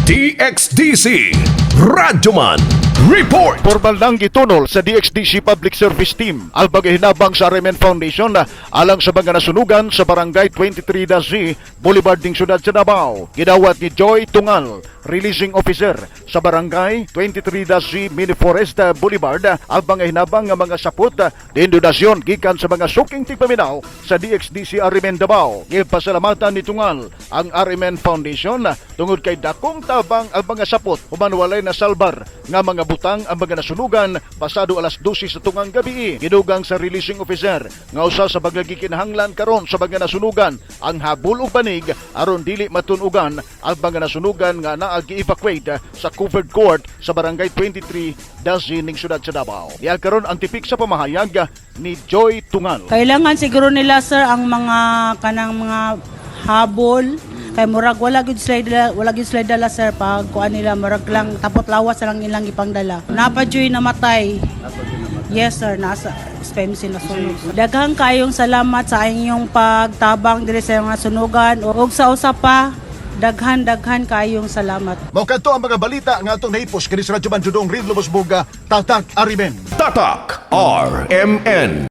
DXDC Radyoman Report. Formal nang gitunol sa DXDC Public Service Team ang paghihinabang sa RMN Foundation alang sa mga nasunugan sa Barangay 23-Z, Boulevard ning syudad sa Davao. Gidawat ni Joy Tungal, releasing officer sa Barangay 23-Z Mini Forest Boulevard, ang mga hinabang nga mga sapot din donasyon gikan sa mga suking tigpaminaw sa DXDC RMN Davao. Gipasalamatan ni Tungal ang RMN Foundation tungod kay dakong tabang ang mga sapot human walay nasalbar nga mga butang ang mga nasunugan pasado alas 12 sa tungang gabi. Gidugang sa releasing officer nga usa sa mga gikinahanglan karon sa mga nasunugan ang habol ug banig aron dili matunugan ang mga nasunugan nga naa gi-evacuate sa covered court sa Barangay 23 Dazi ning syudad sa Davao. Diya karon ang tipik sa pamahayag ni Joy Tungal. Kailangan siguro nila, sir, ang mga kanang mga habol kay murag wala gyud sila dala, sir. Pag kuan nila, murag lang tapot lawas lang ilang ipangdala. Naa pa juy namatay. Yes, sir, nasa SPMC na sunog. Daghang kayong salamat sa inyong pagtabang diri sa mga sunugan ug sa usa pa, daghan daghan kayong salamat. Mao kadto ang mga balita nga atong nahipos kini sa Radyo Bandudong Ridlo Busbuga, Tatak RMN. Tatak RMN.